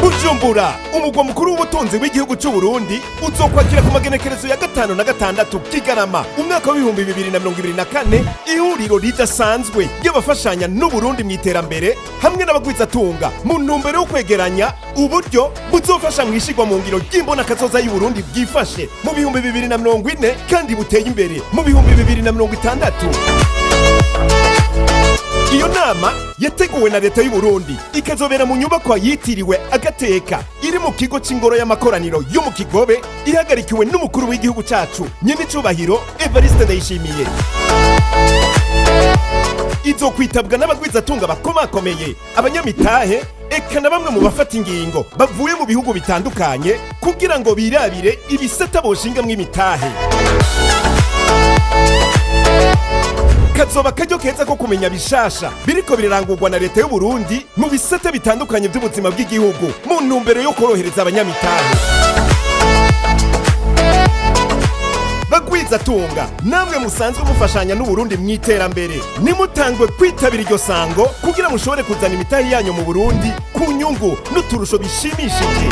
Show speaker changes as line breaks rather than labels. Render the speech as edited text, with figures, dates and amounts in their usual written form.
Bujumbura, umugwa mukuru w'ubutunzi w'igihugu cy'u Burundi, uzokwakira ku magenekerezo ya 5 na 6 Kigarama umwaka wa 2024 ihuriro ridasanzwe ry'abafashanya n'Uburundi mu iterambere hamwe n'abagwizatunga, mu ntumbero yo kwegeranya uburyo buzofasha mu ishigwa mu ngiro ry'imbonakazoza y'Uburundi bwifashe mu 2040 kandi buteye imbere mu 2060. Iyo nama yateguwe na leta y'u Burundi, ikazobera mu nyubakwa yitiriwe Agateka iri mu kigo c'ingoro y'amakoraniro yo mu Kigobe, ihagarikiwe n'umukuru w'igihugu cacu, nyenicubahiro Evariste Ndayishimiye. Izokwitabwa n'abagwizatunga bakomakomeye, abanyamitahe, eka na bamwe mu bafata ingingo bavuye mu bihugu bitandukanye, kugira ngo birabire ibisata boshingamwo imitahe. Kazoba akaryo keza ko kumenya bishasha biriko birarangurwa na leta y'u Burundi mu bisata bitandukanye by'ubuzima bw'igihugu, mu ntumbero yo korohereza abanyamitahe. Bagwizatunga namwe musanzwe mufashanya n'Uburundi mu iterambere, nimutangwe kwitabira iryo sango kugira mushobore kuzana imitahe yanyu mu Burundi ku nyungu n'uturusho bishimishije.